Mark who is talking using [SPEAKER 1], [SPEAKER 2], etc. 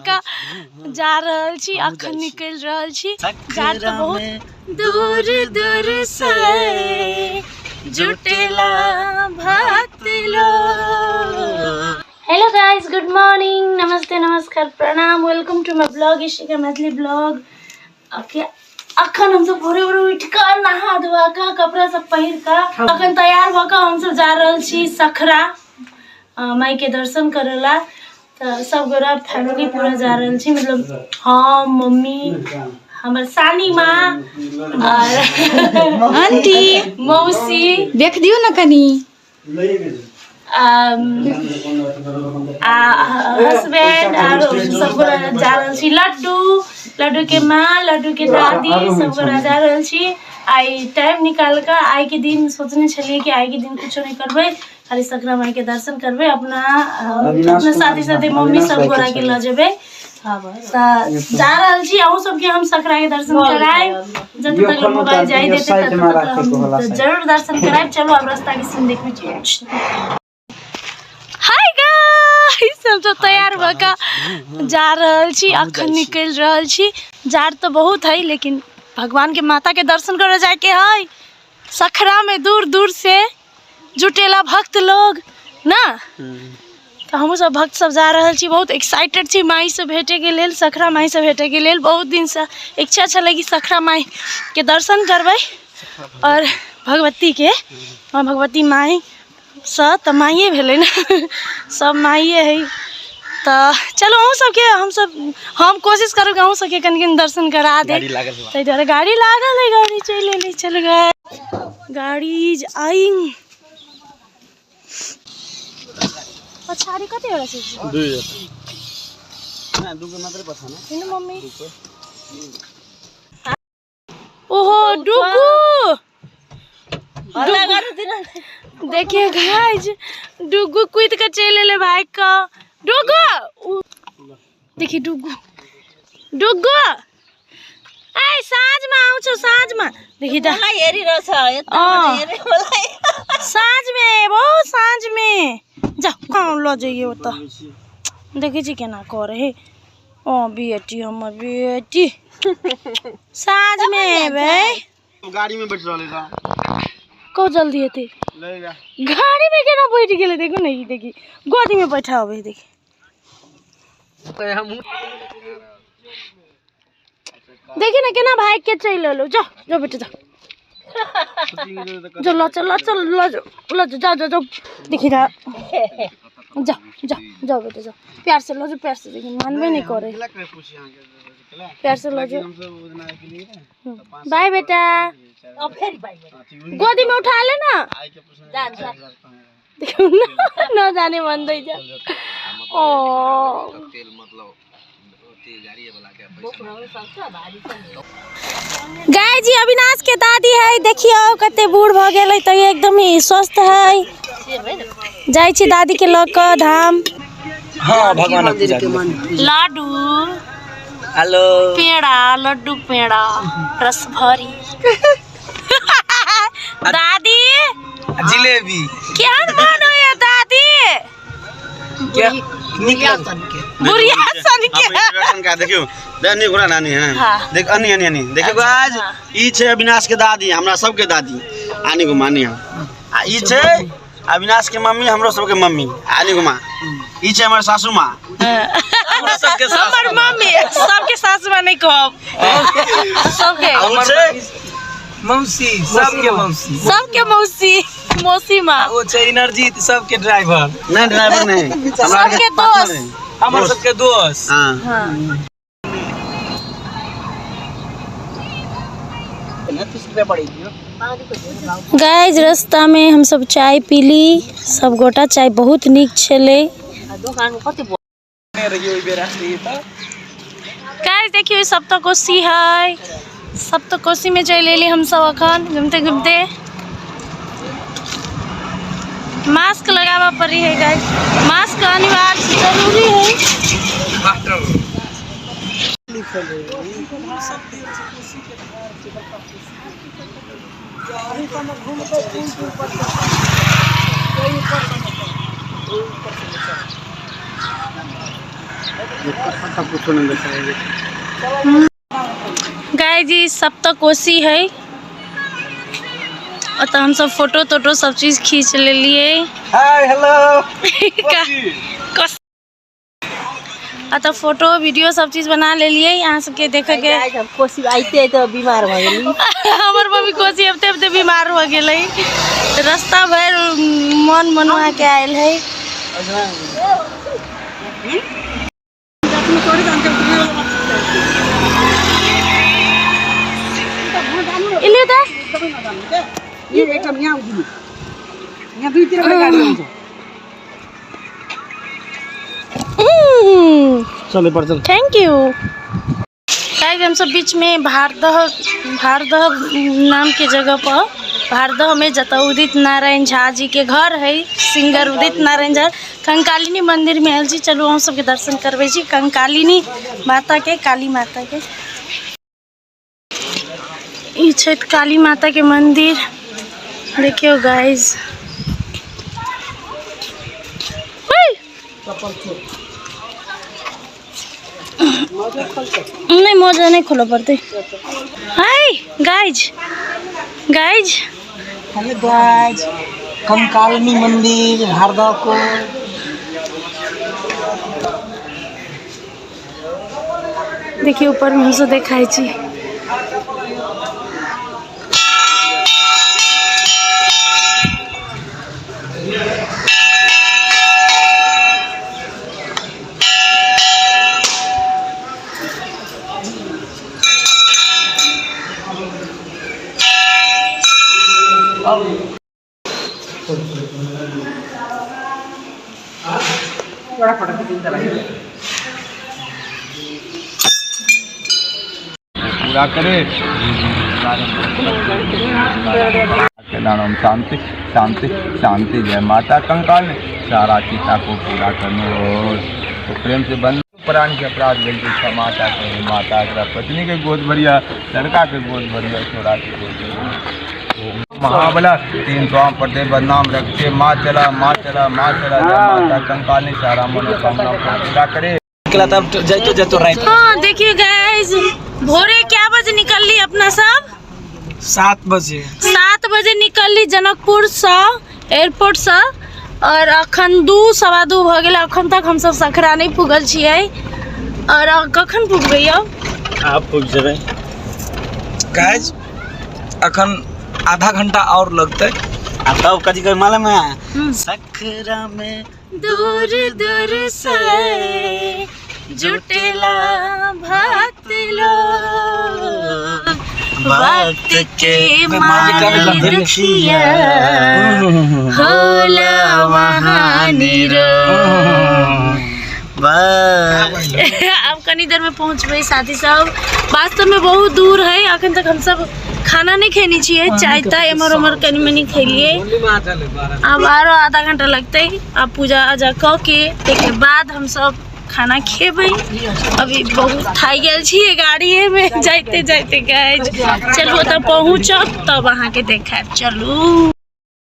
[SPEAKER 1] कऽ जा रहल छी। अखन निकलि रहल छी। जाड़ तऽ बहुत दूर दूर से जुटेला भक्त लोग। हेलो गाइस, गुड मॉर्निंग, नमस्ते, नमस्कार, प्रणाम, welcome to my blog Ishika Maithili blog. Okay, अखन हमसब भोरे भोरे उठि कऽ नहा धोआ कऽ कपड़ा सब पहिर कऽ अखन तैयार भऽ कऽ हमसब जा रहल छी सखरा माई के दर्शन करे ला। तऽ सब गोरा फैमिली पूरा जा रहल छी, मतलब हम, मम्मी, हमर सानी माँ और
[SPEAKER 2] आंटी,
[SPEAKER 1] मौसी।
[SPEAKER 2] देख दियौ ने कनी।
[SPEAKER 1] आ हस्बैंड आर सब गोरा जा रहल छी। लड्डू, लड्डू के माँ, लड्डू के दादी, सब गोरा जा रहल छी। आइ टाइम निकाल कऽ आइ के दिन सोचने छलियै कि आइ के दिन कुछो नहि करबै, खाली सकरा माई के दर्शन करबै, अपना अपना साथे साथे मम्मी सब गोरा के लऽ जेबै। तऽ जा रहल छी, अहूँ सबके हम सकरा के दर्शन करायब। जतऽ तक मोबाइल जाय देतै ततऽ तक हम जरूर दर्शन करायब। चलू आब रास्ता के सीन देखबै छी। हाय गाइस, हम सब तैयार भऽ कऽ जा रहल छी, अखन निकलि रहल छी। जाड़ तऽ बहुत है, लेकिन भगवान के माता के दर्शन करे जायके है। सखरा में दूर दूर से जुटेला भक्त लोग ना, तऽ हमहूँ सब भक्त सब जा रहल छी। बहुत एक्साइटेड छी माइसँ भेटैके लेल, सखरा माइसँ भेटैके लेल। बहुत दिनसँ इच्छा छलै कि सखरा माइके दर्शन करबै आओर भगवतीके, माँ भगवती माइसँ तऽ माइए भेलै ने, सब माइए हइ। तऽ चलू अहूँ सबके हमसब हम कोशिश करब कि अहूँ सबके कनि कनि दर्शन करा दे। ताहि दुआरे गाड़ी लागल है, गाड़ी चलि एलै। चल गए, गाड़ी is आइंग। पछाड़ी कति एउटा छ? किन मम्मी? ओहो डुगू, देखिए गाइस, डुगू कूद के चलि एलै भाग कऽ। डुगू देखिए, डुगू डुगू ए साँझ में आउँछ, साँझ में देखि त साँझ में एबो, साँझ में जा लऽ जइयो। ओतऽ देखै छी केना करे हे। ओ बेटी, हमर बेटी, साँझ में एबै।
[SPEAKER 3] गाड़ी में बैठ रहले बा।
[SPEAKER 1] को जल्दी हेतै? गाड़ी में केना बैठ गेलै? देखू ने, ई देखी गोदी में बैठा होबे। देखी देखी ने केना भाग के चलि एलौ। जाओ जाओ बेटा, जाओ जो, ल चल ल चल ल जाओ ल जाओ जाओ जाओ जाओ। देखी ना, जाओ जाओ जाओ बेटा जाओ, प्यार से ल जाओ, प्यार से। देखी मानबे नहीं करे, प्यार से ल जाओ। बाय बेटा, गोदी में उठा ले ना। देखो ना, न जाने मन दै जा। ओ गाय जी, अविनाश के दादी है। देखियो कते बूढ़ भ गेलै तैयो एकदम ही स्वस्थ है। जाइ छी दादी के लऽ कऽ धाम।
[SPEAKER 3] हाँ, भगवान पूजा।
[SPEAKER 1] लड्डू,
[SPEAKER 3] हेलो,
[SPEAKER 1] पेड़ा, लड्डू पेड़ा रस भरी। दादी,
[SPEAKER 3] जिलेबी।
[SPEAKER 1] केहन मन होइए दादी?
[SPEAKER 3] क्या निकल
[SPEAKER 1] बुढ़िया सन के।
[SPEAKER 3] का देखियो नहीं घुरा नानी है।
[SPEAKER 1] हाँ।
[SPEAKER 3] देख अन्नी अन्नी अन्नी देखियो आज ई छै अविनाश के दादी, हमरा सबके दादी आनी घुमा आनी। हम आ ई छै अविनाश के मम्मी, हमरो सबके मम्मी आनी घुमा। ई छै हमर सासू माँ, सबके।
[SPEAKER 1] हमर मम्मी सबके सासु माँ नहीं कहब, सबके।
[SPEAKER 3] आ उ छै
[SPEAKER 4] मौसी, सबके मौसी।
[SPEAKER 1] सबके मौसी, मौसी माँ।
[SPEAKER 4] ओ छै इनर्जीत, सबके ड्राइवर।
[SPEAKER 3] नहीं, ड्राइवर नहीं, हमरा
[SPEAKER 1] सबके
[SPEAKER 3] पार्टनर
[SPEAKER 1] दोस्त।
[SPEAKER 3] है।
[SPEAKER 4] हमर सबके दोस्त।
[SPEAKER 3] हाँ।
[SPEAKER 1] हाँ। गाइस, रास्ता में हम सब चाय पीली, सब गोटा। चाय बहुत नीक छलै। गाइस देखियो, सप्तकोशी है। सप्तकोशी में चलि एली हम सब अखन घूमते घूमते। मास्क लगाबऽ पड़ी है गाइस, मास्क अनिवार्य जरूरी है।
[SPEAKER 3] कुछो नहीं देखाय।
[SPEAKER 1] गाय जी सब तो कोसी है। ओतऽ हमसब फोटो तोटो सब चीज खींच लेलिए।
[SPEAKER 4] Hi hello.
[SPEAKER 1] अतः फोटो वीडियो सब चीज बना लेलिए अहाँ सबके देखे के।
[SPEAKER 2] कोसी आइते तो बीमार भऽ गेली।
[SPEAKER 1] हमर मम्मी कोसी अबते अबते बीमार हो गेलै, रास्ता भरि मन मनुआ के आयल है। इले त
[SPEAKER 3] चले पर चल।
[SPEAKER 1] Thank you. Guys हम सब बीच में भारदह भारदह नाम के जगह पर, भारदह में जतऽ उदित नारायण झा जी के घर है, सिंगर उदित नारायण झा, कंकालिनी मंदिर में आयल छी। चलू हम सबके दर्शन करबै छी कंकालिनी माता के, काली माता के। ई छै काली माता के मंदिर, देखियो गाइज। नहीं मोजा नहीं खोलो पड़ते। Hi guys, guys
[SPEAKER 4] hello guys, Kankalini मंदिर भारदह को।
[SPEAKER 1] देखिए ऊपर में हमसे देखाई छी।
[SPEAKER 5] पूरा करे नाम शांति शांति शांति जय माता कंकाल सारा चिता को पूरा करने और तो प्रेम से बंद प्राण के अपराध भेल क्षमा करे माता एकरा पत्नी के गोद भरिया, लड़का के गोद भरिया, छोरा के गोद भरिया। महाबला तीन स्वाम प्रदे बदनाम रखते माँ चला माँ चला माँ चला जय माता कंकाली सारा मनोकामना पूरा करे।
[SPEAKER 4] तब जाइतो जाइतो रात।
[SPEAKER 1] हाँ देखिए गाइस, भोरे क्या बजे निकलली अपना सब?
[SPEAKER 4] 7 बजे।
[SPEAKER 1] 7 बजे निकलली जनकपुर से, एयरपोर्ट से, और अखन 2:15 भऽ गेल। अखन तक हम सब सखरा नहीं पुगल छियै। और कखन पुगबै यौ?
[SPEAKER 3] आप पुग जेबै।
[SPEAKER 4] गाइस अखन आधा घंटा और लगतै।
[SPEAKER 3] आ तब कथी कहै मालूम है? सखरा में
[SPEAKER 1] दूर दूर से जुटेला भक्त लोग, भक्त के मारे दुखिया होला वहाँ निरोग। अब कनी देर में पहुँचबै साथी सब। वास्तव में बहुत दूर है, अखन तक हम सब खाना नहीं खेने छियै, चाय ताय एम्हर ओम्हर कनी मनी खेलिए। अब आरो आधा घंटा लगतै। अब पूजा आजा कऽ के ताहिके बाद हम सब खाना खेबै। अभी बहुत थाकि गेल छियै गाड़िए में जाइते जाइते गाइज। चलू ओतऽ पहुँचब तब अहाँके देखायब। चलू।